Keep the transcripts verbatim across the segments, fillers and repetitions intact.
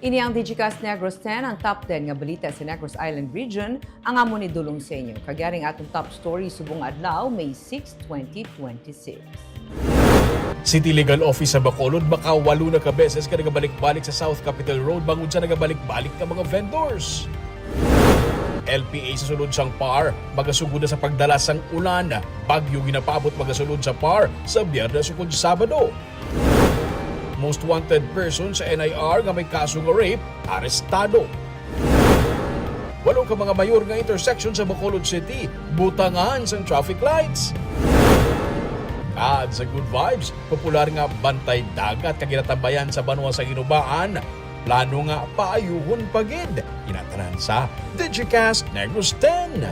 Ini ang Digicast Negros ten, ang top ten nga balita sa Negros Island Region, ang amon idulong sa inyo. Kag yari ang atong top story subong adlaw, May six, twenty twenty-six. City Legal Office sa Bacolod makawalo na ka beses ka nagabalik-balik sa South Capitol Road bangod sa nagabalik-balik nga mga vendors. L P A sa sulod sang PAR magasugod na sa pagdala sang ulan. Bagyo ginapaabot magasulod sa PAR sa Biyernes ukon Sabado. Most wanted person sa N I R nga may kaso nga rape, arestado. Walo ka mga mayor nga intersection sa Bacolod City butangan sang traffic lights. Kag sa Good Vibes, popular nga Bantay Dagat ka ginatambayan sa banwa sa Ginubaan, plano nga paayuhon pa gid. Ina tanan sa Digicast Negros ten.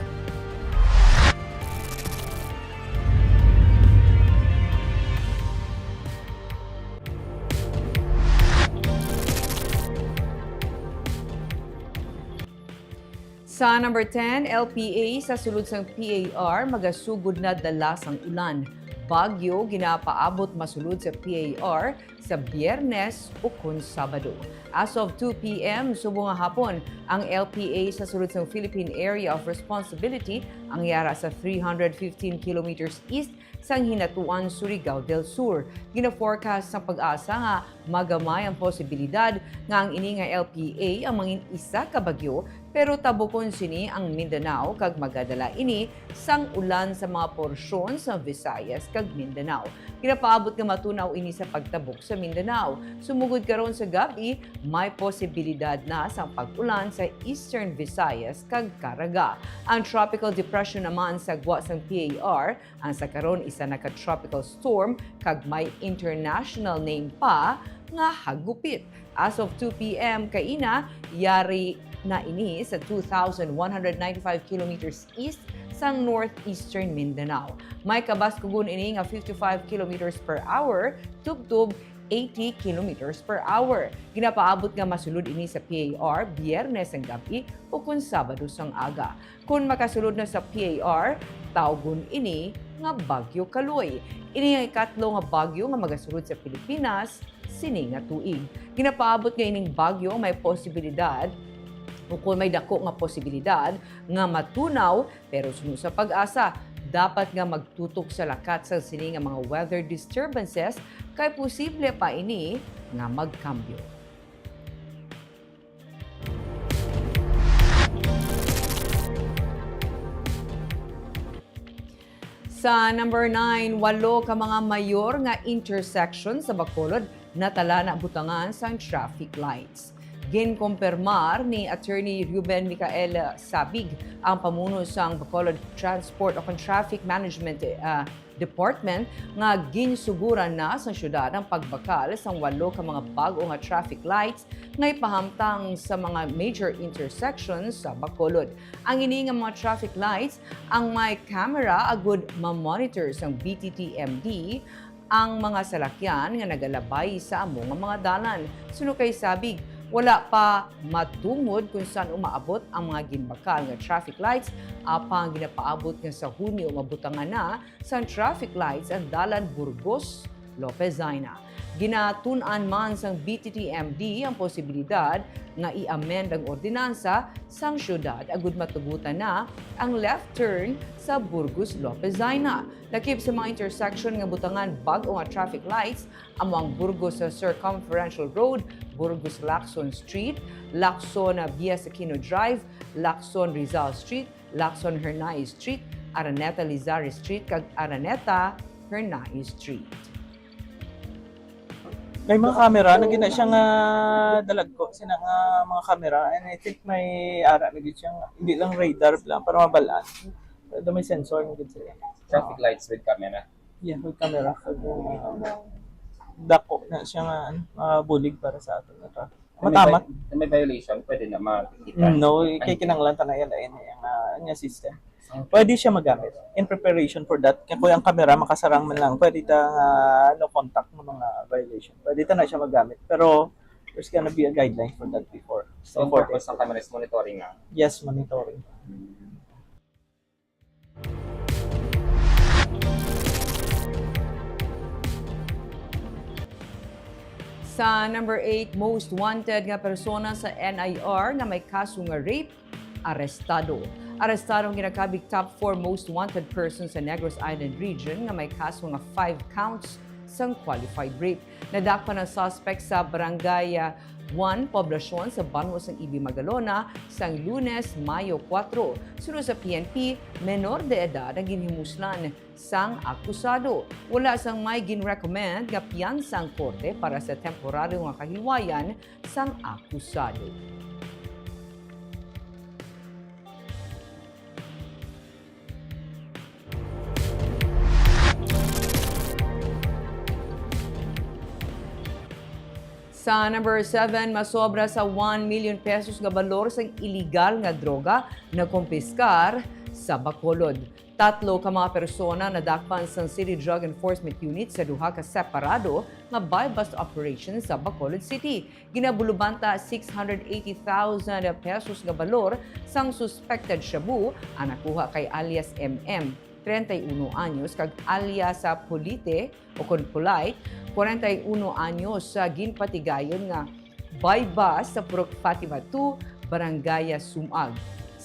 Sa number ten, L P A sa sulod sang P A R magasugod na dala sang ulan. Bagyo ginapaabot masulod sa P A R sa Biyernes ukon Sabado. As of two P M subong nga hapon, ang L P A sa sulod sang Philippine Area of Responsibility ang yara sa three hundred fifteen kilometers east sang Hinatuan, Surigao del Sur. Gina-forecast sang PAGASA nga magamay ang posibilidad nga ang ini nga L P A ang mangin isa ka bagyo, pero tabukon sini ang Mindanao kag magadala ini sang ulan sa mga porsyon sa Visayas kag Mindanao. Ginapaabot nga matunaw ini sa pagtabok sa Mindanao. Sumugod karon sa gab-i, may posibilidad na sang pag-ulan sa Eastern Visayas kag Caraga. Ang tropical depression naman sa gwa sang P A R, ang sa karon isa na ka tropical storm kag may international name pa nga hagupit. As of two P M kaina, yari na ini sa two thousand one hundred ninety-five kilometers east sang northeastern Mindanao. May kabaskugon ini nga fifty-five kilometers per hour, tubtob eighty kilometers per hour. Ginapaabot nga masulod ini sa P A R Biyernes sang gab-i ukon Sabado sang aga. Kon makasulod na sa P A R, tawgon ini nga Bagyo Kaloy. Ini ang ikatlo nga bagyo nga magasulod sa Pilipinas sini nga tuig. Ginapaabot nga ining bagyo may posibilidad, ukon may dako nga posibilidad nga matunaw, pero suno sa PAGASA, dapat nga magtutok sa lakat sang sini nga mga weather disturbances, kay posible pa ini nga magkambyo. Sa number nine, walo ka mga mayor nga intersection sa Bacolod natala na butangan sang traffic lights. Ginkumpirmar ni Attorney Ruben Micael Sabig, ang pamuno sang Bacolod Transport o kon Traffic Management, ah, Department, nga ginsuguran na sa siyudad ang pagbakal sang walo ka mga bag-o nga traffic lights nga ipahamtang sa mga major intersections sa Bacolod. Ang ini nga mga traffic lights ang may camera agud ma-monitor sang B T T M D ang mga salakyan nga nagalabay sa amo nga mga dalan. Suno kay Sabig, wala pa matungod kung san-o maabot ang mga ginbakal nga traffic lights, apang ginapaabot nga sa Hunyo mabutangan na sang traffic lights ang dalan Burgos Lopez Zaina. Ginatun-an man sang B T T M D ang posibilidad nga i-amend ang ordinansa sang siyudad agud matugutan na ang left turn sa Burgos Lopez Zaina. Lakip sa mga intersection nga butangan bag-o nga traffic lights amo ang Burgos Circumferential Road, Burgos Lacson Street, Lacson Bias Aquino Drive, Lacson Rizal Street, Lacson Hernay Street, Araneta Lizari Street, kag Araneta Hernay Street. May mga camera na gina siya nga dalagko sina nga mga camera, and I think may ara na gid siya nga, hindi lang radar lang para mabalaan. Pero may sensor na gid sila. Traffic lights with camera. Yeah, with camera. So, dako na siya nga, ano, mga bulig para sa ato na traffic. Matamat. May violation, pwede na makikita. Mm, no, kay kinahanglan ta na yan, yan, yung, ah, yung system. Pwede siya magamit in preparation for that. Kaya kung ang camera makasarang man lang, pwede ta nga no contact ng mga violation. Pwede ta na siya magamit. Pero there's gonna be a guideline for that before. So, ang purpose ng camera is monitoring nga? Yes, monitoring. Sa number eight, most wanted nga persona sa N I R nga may kaso nga rape, arestado. Arestado ang ginakabig top four most wanted person sa Negros Island region nga may kaso nga five counts sang qualified rape. Nadakpan ang suspect sa Barangay, ah, one, poblasyon sa banwa sang Ibi Magalona sang Lunes, Mayo kuwatro. Suno sa P N P, menor de edad ang ginhimuslan sang akusado. Wala sang may ginrecommend nga piyansa ang korte para sa temporaryo nga kahilwayan sang akusado. Sa number seven, masobra sa one million pesos nga balor sang iligal nga droga nakumpiskar sa Bacolod. Tatlo ka mga persona nadakpan sang City Drug Enforcement Unit sa duha ka separado nga buy-bust operation sa Bacolod City. Ginabulubanta six hundred eighty thousand pesos nga balor sang suspected shabu ang nakuha kay alias M M, treinta y uno anyos, kag alias sa Polite o kon Polite, kwarenta y uno anyos, sa ginpatigayon nga buy-bust sa Purok Fatima two, Barangay Sumag.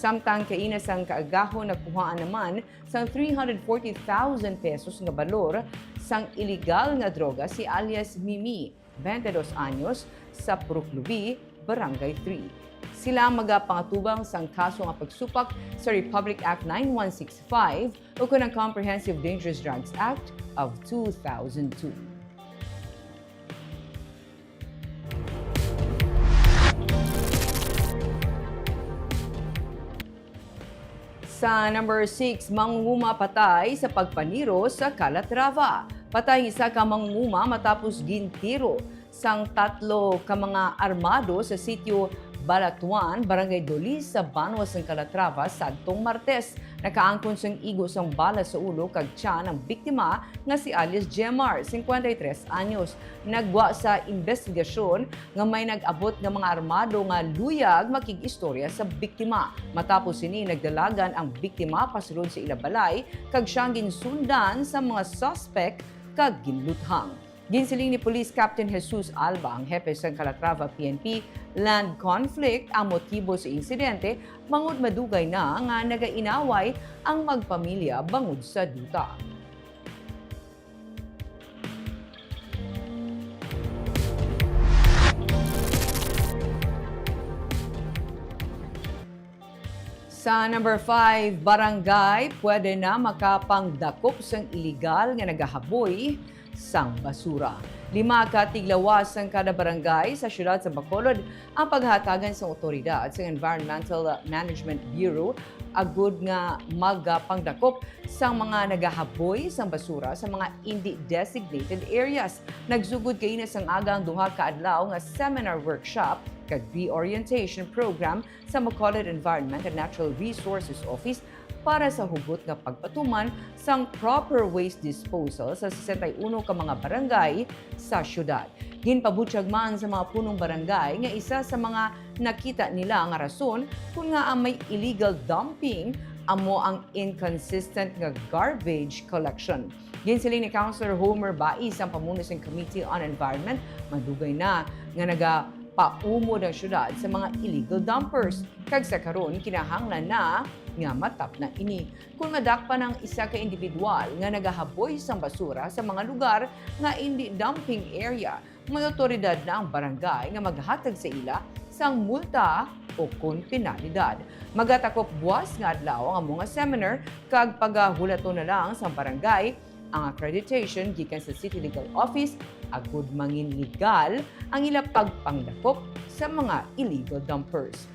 Samtang kaina sang kaagahon, nakuhaan naman sang three hundred forty thousand pesos nga balor sang iligal nga droga si alias Mimi, twenty dos anyos, sa Purok Lubi, Barangay three. Sila magapangatubang sang kaso nga pagsupak sa Republic Act nine one six five o kon ang Comprehensive Dangerous Drugs Act of two thousand two. Sa number six, mangunguma patay sa pagpaniro sa Calatrava. Patay ang isa ka mangunguma matapos gintiro sang tatlo ka mga armado sa sitio Balatuan, Barangay Dolis, sa banwa sang Calatrava, sadtong Martes. Nakaangkon sang igo sang bala sa ulo kag tiyan ang biktima nga si alias Jemar, cincuenta y tres anyos. Nagwa sa imbestigasyon nga may nag-abot nga mga armado nga luyag makig-istorya sa biktima. Matapos sini, nagdalagan ang biktima pasulod sa ila balay kag siyang ginsundan sa mga suspek kag ginluthang. Ginsiling ni Police Captain Jesus Alba, ang hepe sang Calatrava P N P Land Conflict, ang motibo sa insidente, bangod madugay na nga nagainaway ang magpamilya bangod sa duta. Sa number five, barangay pwede na makapangdakop sang iligal nga nagahaboy sang basura. Lima ka tiglawas sang kada barangay sa siyudad sa Bacolod ang paghatagan sang awtoridad sang Environmental Management Bureau agud nga magapangdakop sang mga nagahaboy sang basura sa mga indi designated areas. Nagsugod kaina sang aga ang duha ka adlaw nga seminar workshop kag reorientation program sa Bacolod Environment and Natural Resources Office para sa hugot nga pagpatuman sang proper waste disposal sa sesenta y uno ka mga barangay sa siyudad. Ginpabutyag man sa mga punong barangay nga isa sa mga nakita nila nga rason kon ngaa may illegal dumping amo ang inconsistent nga garbage collection. Ginsiling ni Councilor Homer Bais, ang pamuno sang Committee on Environment, madugay na nga nagapaumod ang siyudad sa mga illegal dumpers, kag sa karon kinahanglan na nga matapna ini. Kon madakpan ang isa ka individual nga nagahaboy sang basura sa mga lugar nga indi dumping area, may awtoridad na ang barangay nga maghatag sa ila sang multa o kon penalidad. Magatakop buas nga adlaw ang amo nga seminar, kag pagahulaton na lang sang barangay ang accreditation gikan sa City Legal Office agud mangin legal ang ila pagpangdakop sa mga illegal dumpers.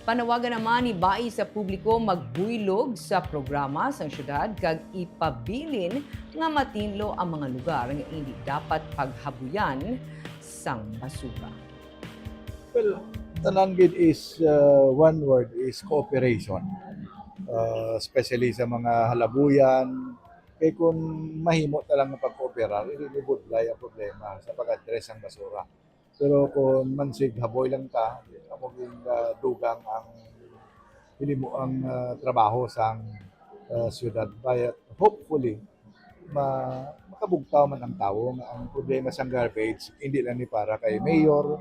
Panawagan naman ni Bais sa publiko magbuylog sa programa sang siyudad kag ipabilin nga matinlo ang mga lugar nga indi dapat paghabuyan sang basura. Well, tanan gid is, uh, one word is cooperation. Uh, especially sa mga halabuyan, kay kung mahimo ta lang nga pag-cooperar, dili ni budlay ang problema sa pag-address ang basura. Pero kung mansig haboy lang ta, amo gyud, uh, dugang ang himo ang, uh, trabaho sang, uh, siyudad. But hopefully, Ma-, makabugtaw man ang tawo nga ang problema sang garbage, hindi lang ni para kay mayor,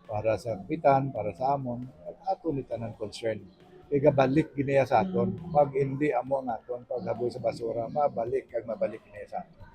para sa kapitan, para sa amon, ato ni tanan concern. Kay gabalik gid niya sa aton. Pag hindi amo ang aton paghaboy sa basura, mabalik kag mabalik niya sa aton.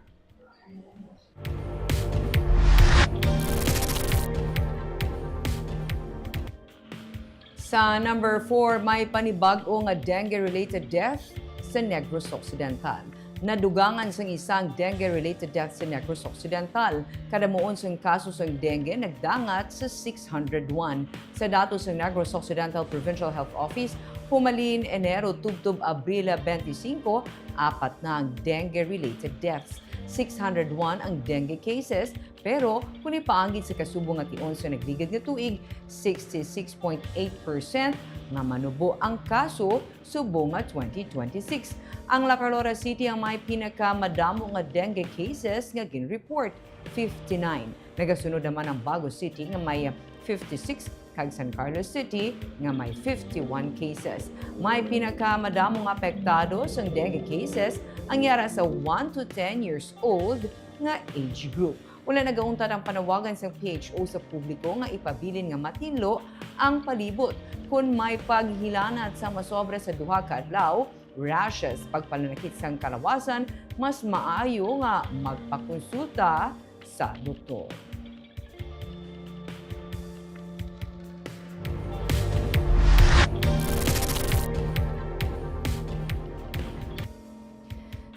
Sa number four, may panibag-o nga dengue-related death sa Negros Occidental. Nadugangan sang isang dengue-related death sa Negros Occidental. Kadamuon sang kaso sang dengue nagdangat sa six hundred one. Sa datos sang Negros Occidental Provincial Health Office, humalin Enero tubtob Abril twenty-five, apat na ang dengue-related deaths. Six hundred one ang dengue cases, pero kung ipaanggid sa kasubong nga tion sa nagligad nga tuig, sixty-six point eight percent nga manubo ang kaso subong nga twenty twenty-six. Ang La Calora City ang may pinakamadamo nga dengue cases nga gin-report, fifty-nine. Nagasunod naman ang Bago City nga may fifty-six kag San Carlos City nga may fifty-one cases. May pinakamadamo nga apektado sang dengue cases ang yara sa one to ten years old nga age group. Wala nagauntat ang panawagan sang P H O sa publiko nga ipabilin nga matinlo ang palibot. Kon may paghilanat sa masobra sa duha ka adlaw, rashes, pagpananakit sang kalawasan, mas maayo nga magpakonsulta sa doktor.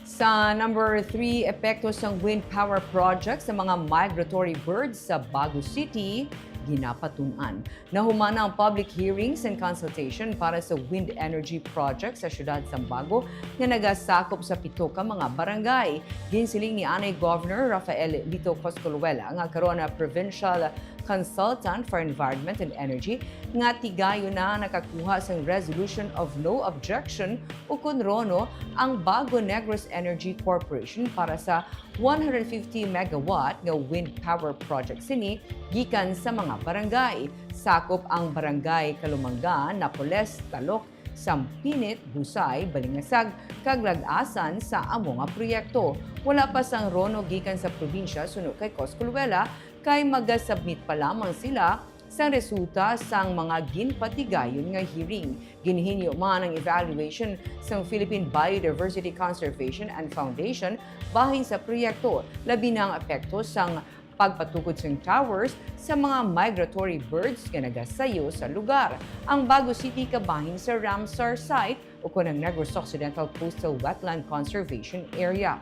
Sa number three, epekto sang wind power project sa mga migratory birds sa Bago City, ginapatun-an. Nahuman na ang public hearings and consultation para sa wind energy project sa siyudad sang Bago nga nagasakop sa pito ka mga barangay. Ginsiling ni anay Governor Rafael Lito Coscoluela nga karon na provincial consultant for environment and energy nga tigayon na nakakuha sang resolution of no objection ukon RONO ang Bago Negros Energy Corporation para sa one hundred fifty megawatt nga wind power project sini gikan sa mga barangay. Sakop ang barangay Kalumanga, Napoles, Talok, Sampinit, Busay, Balingasag, kag Lag-asan sa amo nga proyekto. Wala pa sang RONO gikan sa probinsya suno kay Coscoluela, kay magasubmit pa lamang sila sang resulta sang mga ginpatigayon nga hearing. Ginhinyo man ang evaluation sang Philippine Biodiversity Conservation and Foundation bahin sa proyekto, labi na ang epekto sang pagpatukod sang towers sa mga migratory birds nga nagasayo sa lugar. Ang Bago City kabahin sa Ramsar site ukon ang Negros Occidental Coastal Wetland Conservation Area.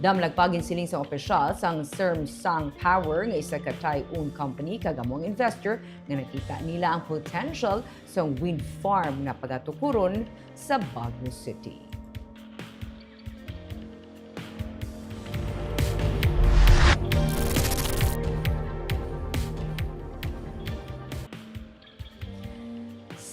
Damlag pa, ginsiling sang opisyal sang Sermsang Power nga isa ka Thai-owned company kag amo ang investor nga nakita nila ang potential sang wind farm nga pagatukuron sa Bago City.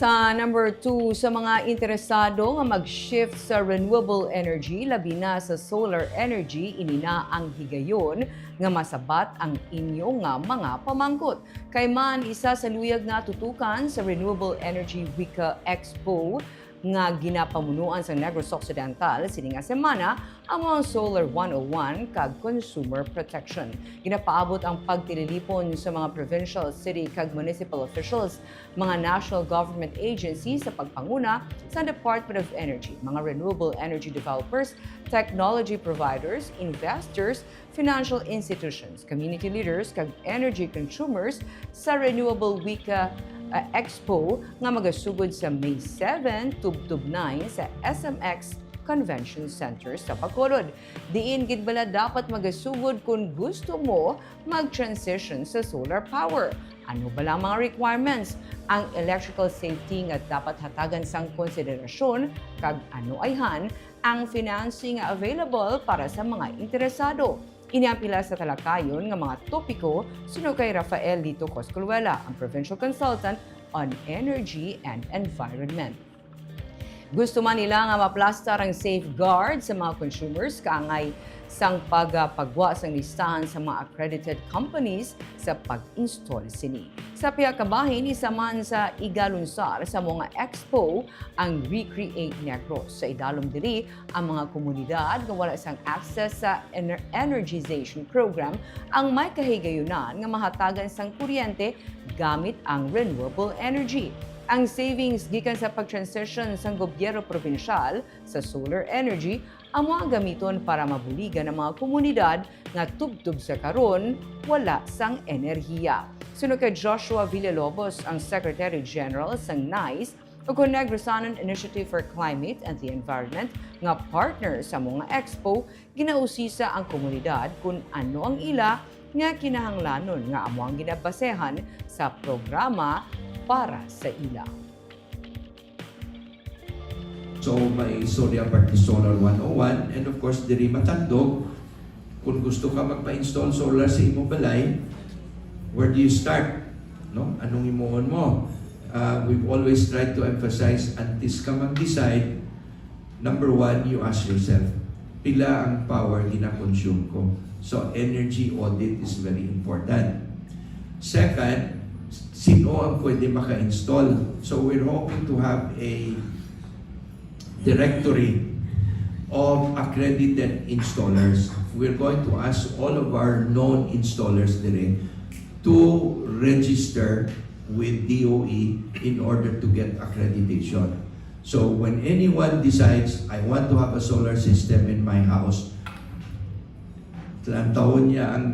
Sa number two, sa mga interesado nga mag-shift sa renewable energy, labi na sa solar energy, ini na ang higayon nga masabat ang inyo nga mga pamangkot. Kay man isa sa luyag nga tutukan sa Renewable Energy Week Expo nga ginapamunuan sa Negros Occidental sini nga semana, amo ang Solar one oh one kag Consumer Protection. Ginapaabot ang pagtililipon sa mga provincial, city, kag municipal officials, mga national government agency sa pagpanguna sa Department of Energy, mga renewable energy developers, technology providers, investors, financial institutions, community leaders, kag energy consumers sa Renewable Week, uh, uh, Expo nga magasugod sa May seven tubtob nine sa S M X Convention Center sa Bacolod. Diin gid bala dapat magasugod kon gusto mo mag-transition sa solar power? Ano bala ang mga requirements, ang electrical safety nga dapat hatagan sang konsiderasyon, kag ano ayhan ang financing nga available para sa mga interesado? Ini ang pila sa talakayon nga mga topiko suno kay Rafael Lito Coscoluela, ang Provincial Consultant on Energy and Environment. Gusto man nila nga maplastar ang safeguard sa mga consumers kaangay sang pagpagwa sang listahan sa mga accredited companies sa pag-install sini. Sa pihak kabahin, isa man sa igalunsar sa mga expo ang Recreate Negros. Sa idalom diri, ang mga komunidad nga wala sang access sa ener-, energization program ang may kahigayunan nga mahatagan sang kuryente gamit ang renewable energy. Ang savings gikan sa pag-transition sang gobyerno probinsyal sa solar energy amo ang gamiton para mabuligan ang mga komunidad nga tubtob sa karon wala sang enerhiya. Suno kay Joshua Villalobos, ang Secretary General sang NICE, o kon Negros Initiative for Climate and the Environment, nga partner sa mga expo, ginausisa ang komunidad kon ano ang ila nga kinahanglanon nga amo ang ginabasehan sa programa para sa ila. So, may istorya about ni Solar one oh one, and of course, diri matandog, kung gusto ka magpa-install solar sa imong balay, where do you start? No? Anong himuon mo? Uh, we've always tried to emphasize, antes ka mag-decide, number one, you ask yourself, pila ang power gina-consume ko? So, energy audit is very important. Second, sino ang pwede maka-install? So, we're hoping to have a directory of accredited installers. We're going to ask all of our known installers diri to register with D O E in order to get accreditation. So when anyone decides, "I want to have a solar system in my house," lantawon niya ang,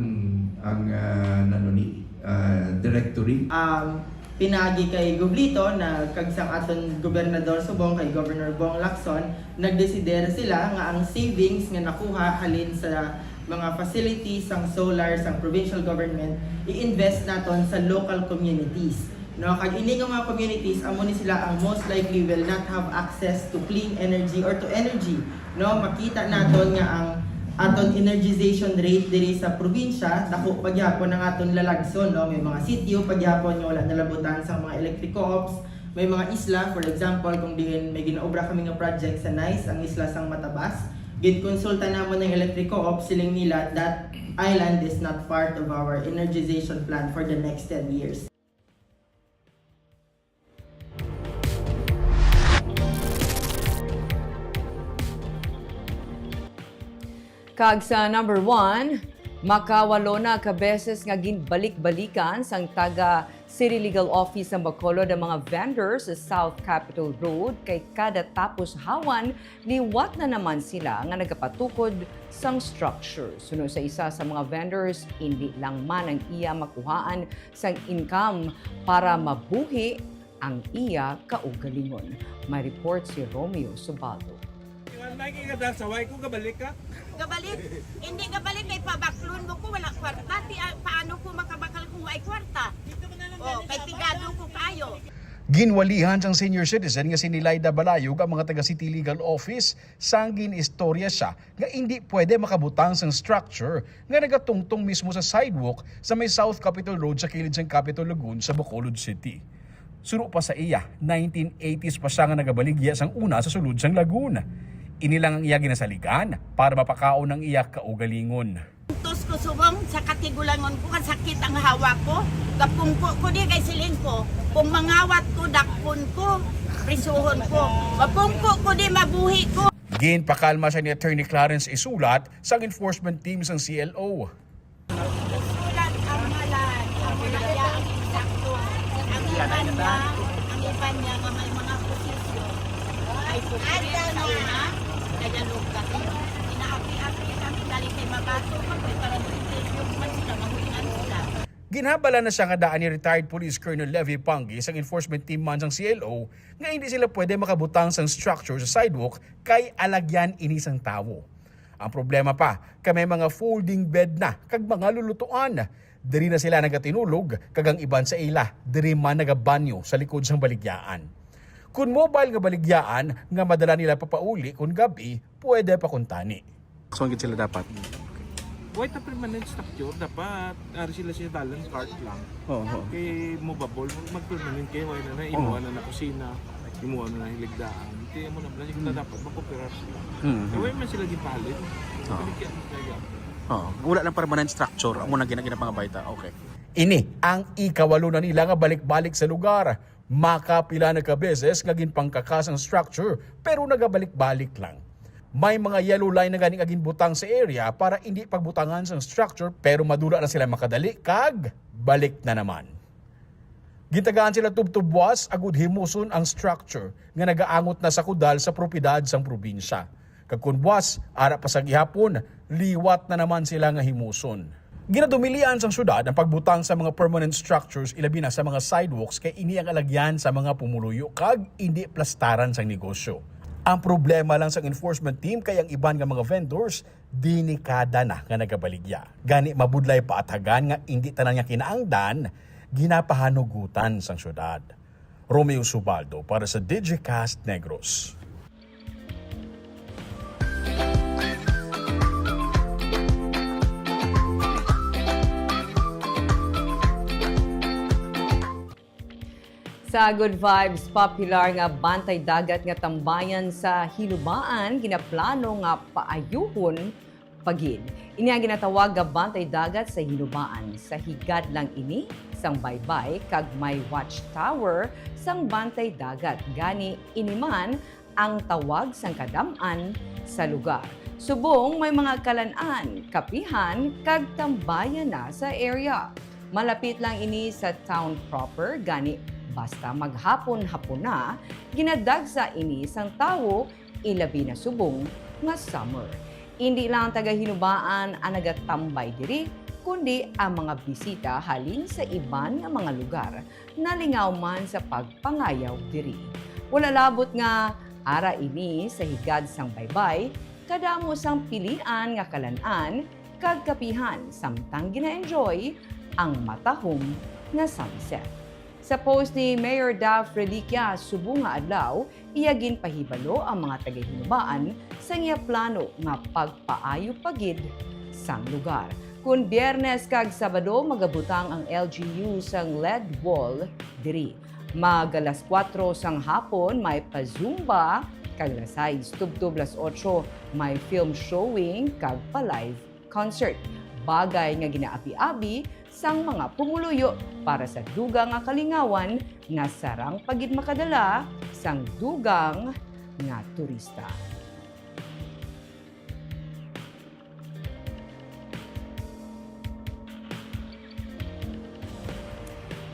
ang, ah, nano ni, ah, directory. Um, pinaagi kay Goblito na kag sang aton gobernador subong kay Governor Bong Lacson, nagdesider sila nga ang savings nga nakuha halin sa mga facilities sang solar sang provincial government i-invest naton sa local communities. No, kag ini nga mga communities, amo ni sila ang most likely will not have access to clean energy or to energy. No, makita naton nga ang aton energization rate diri sa probinsya, dako pa gyapon ang aton lalagson, no? May mga sitio pa gyapon nga wala nalabutan sang mga electric co-ops, may mga isla, for example, kung diin may ginaobra kami nga project sa NICE, ang isla sang Matabas. Ginkonsulta namon ang electric co-op, siling nila that island is not part of our energization plan for the next ten years. Kag sa number one, makawalo na ka beses nga ginbalik-balikan sang taga City Legal Office sa Bacolod ang mga vendors sa South Capitol Road kay kada tapos hawan, liwat na naman sila nga nagapatukod sang structure. Suno sa isa sa mga vendors, indi lang man ang iya makuhaan sang income para mabuhi ang iya kaugalingon. May report si Romeo Subaldo. Nakikita sa way ko, gabalik ka? Gabalik? Hindi gabalik kay pabaklon mo ko, wala kwarta. Ti, ah, paano ko makabakal kung way kwarta? Oh, kay pigado ko kayo. Ginwalihan sang senior citizen nga si Nilaida Balayog ang mga taga City Legal Office sang gin-istorya siya nga indi pwede makabutang sang structure nga nagatungtong mismo sa sidewalk sa may South Capitol Road sa kilid sang Capitol Lagoon sa Bacolod City. Suno pa sa iya, nineteen eighties pa siya nga nagabaligya sang una sa sulod sang lagoon. Ini lang ang iya ginasaligan para mapakaon ang iya kaugalingon. Tos ko subong sa katigulangon ko, kasakit ang hawak ko. Gapungko ko di kay siling ko, kung mangawat ko, dakpon ko, prisuhon ko. Mapungko ko di, mabuhi ko. Ginpakalma siya ni Attorney Clarence Isulat sang enforcement team sang C L O. Isulat ang ngalan, ang mga iya, ang eksakto, ang iban niya, ang iban niya nga may mga posisyon. Ay, posisyon sa una, dialogue kami. Inaapi-api kami, dali kay mabato kami para sa interview, man sila, mahulingan sila. Ginhambal na siya nga daan ni retired Police Colonel Levy Panggi sang enforcement team man sang C L O nga hindi sila pwede makabutang sang structure sa sidewalk kay alagyan ini sang tawo. Ang problema pa, kay may mga folding bed na kag mga lulutuan. Diri na sila nagatinulog kag ang iban sa ila diri man nagabanyo sa likod sang baligyaan. Kon mobile nga baligyaan nga madala nila papauli kon gab-i, pwede pa kuntani. Saan gid sila dapat? Why ta permanent structure? Dapat ari sila siya dalan part lang. Oo. Kay movable, mag-permanent kay why na na inuwan na na kusina. Yung mga nahiligdaan, kaya mo na, na, na dapat makoperar sila. Hmm. Kaya wala man sila gipalit. Oo. Balik yan, kaya. Oo. Wala lang permanent structure. Amo na gina-, ginapangabayta. Okay. Ini ang ikawalo na nila nga balik-balik sa lugar. Makapila na ka beses nga ginpangkakas ang structure, pero nagabalik-balik lang. May mga yellow line na gani nga ginbutang sa area para hindi pagbutangan sang structure, pero madula na sila makadali kag balik na naman. Gintagaan sila tubtob buwas agud himuson ang structure nga nagaangot na sa kudal sa propiedad sang probinsya. Kag kon buwas, ara pa sa gihapon, liwat na naman sila nga himuson. Ginadumilian sang syudad ang pagbutang sa mga permanent structures, ilabi na sa mga sidewalks, kay ini ang alagyan sa mga pumuluyo kag indi plastaran sang negosyo. Ang problema lang sang enforcement team kay ang iban nga mga vendors delikada na nga nagabaligya. Gani mabudlay paathagan nga indi tanan nga kinahanglan ginapahanugutan sang syudad. Romeo Subaldo para sa Digicast Negros. Sa Good Vibes, popular nga bantay dagat nga tambayan sa Hinubaan ginaplano nga paayuhon pa gid. Ini ang ginatawag nga bantay dagat sa Hinubaan. Sa higad lang ini sang baybay kag may watchtower sang bantay dagat. Gani ini man ang tawag sang kadam-an sa lugar. Subong may mga kalan-an, kapihan, kag tambayan na sa area. Malapit lang ini sa town proper, gani basta maghapon-hapon na, ginadagsa ini sang tawo, ilabi na subong nga summer. Indi lang taga Hinubaan ang nagatambay diri, kundi ang mga bisita halin sa iban nga mga lugar nalingaw man sa pagpangayaw diri. Wala labot nga ara ini sa higad sang baybay, kadamo sang pilian nga kalan-an kag kapihan samtang gina-enjoy ang matahom nga sunset. Sa post ni Mayor Daph Reliquia subong nga adlaw, iya ginpahibalo ang mga taga-Hinubaan sang iya plano nga pagpaayo pa gid sang lugar. Kon Biyernes kag Sabado, magabutang ang L G U sang L E D wall diri. Mag alas kuwatro sang hapon may pa-zumba, kag alas sais tubtob alas otso may film showing kag pa-live concert, bagay nga ginaabi-abi sang mga pumuluyo para sa dugang nga kalingawan nga sarang pa gid makadala sang dugang nga turista.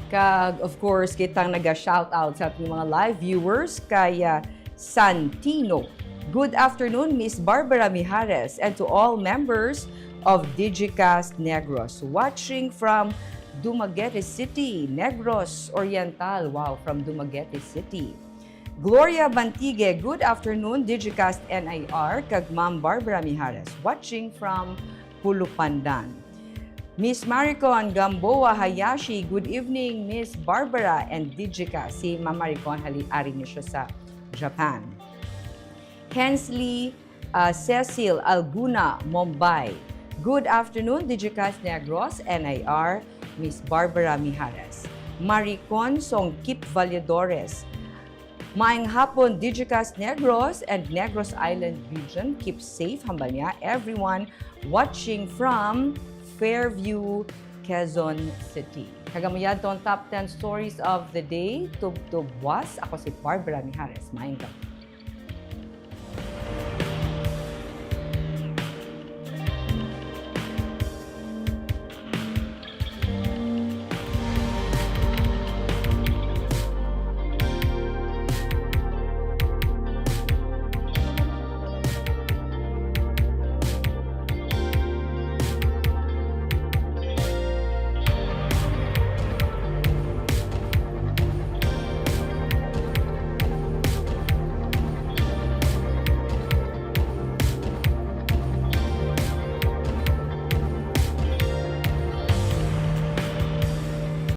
Kag, of course, kitang naga-shoutout sa ating mga live viewers kay, ah, Santino. "Good afternoon, Miss Barbara Mijares, and to all members of Digicast Negros. Watching from Dumaguete City, Negros Oriental." Wow, from Dumaguete City. Gloria Bantigue, "Good afternoon, Digicast N I R, kag Ma'am Barbara Mijares. Watching from Pulupandan." Miss Maricon Gamboa Hayashi, "Good evening, Miss Barbara and Digicast." Si Ma'am Maricon, hali, ari ni siya sa Japan. Hensley, ah, Cecil Alguna, Mumbai. "Good afternoon, Digicast Negros, N I R, Miss Barbara Mijares." Maricon Songkip Valladores, "Maayong hapon, Digicast Negros and Negros Island region. Keep safe," hambal niya, "everyone watching from Fairview, Quezon City." Kag amo yadto ang top ten stories of the day. Tubtob buwas, ako si Barbara Mijares. Maayong gab-,